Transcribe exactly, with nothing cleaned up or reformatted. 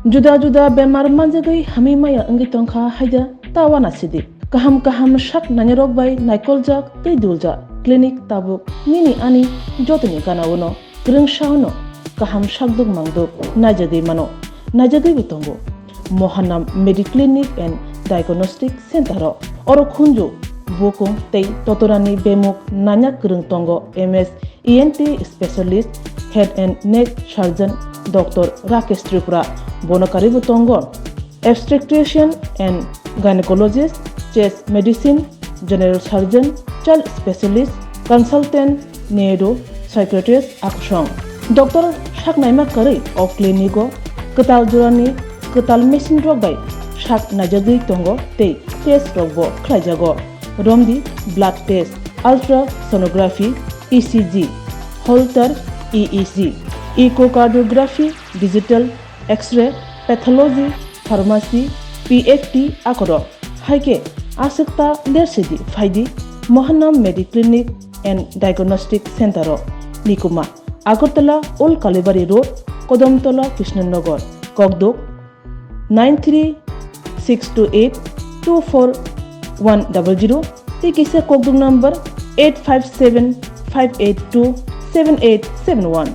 Juda juda bemar manjagwi hamwi maya wngwi tongkha haida ta uanasidi. Kaham kaham sak nainarok bai naikoljak tei duljak clinic tabuk nini ani jotoni gana-o no kwrwngsa-o no kaham sakduk mangduk naijagwi mano, naijagwibo tongo. Mohanam Mediclinic and Diagnostic Center-o oro khunju bukung tei totorani bemuk nanya kwrwng tongo M S E N T specialist, head and neck surgeon Doctor Rakesh Tripura. Bono karwibo tongo obstetrician and gynecologist, chest medicine, general surgeon, child specialist, consultant, neuro, psychiatrist, akusong. Doctor sak naima kwrwi o clinic-o kwtal jorani kwtal machine rok bai sak naijagwi tongo tei test rokbo khlaijago. Romdi blood test, ultrasonography, E C G, Holter E E G, echocardiography, digital X-ray, pathology, pharmacy, P F T akorok. Hai khe aswk ta lersidi phaidi Mohanam Mediclinic and Diagnostic Center-o. Nikuma, Agartala Old Kalibari Road, Kodomtola, Krishnanagar, Kokduk, nine three six two eight two four one double zero, tei kisa kokduk number eight five seven five eight two seven eight seven one.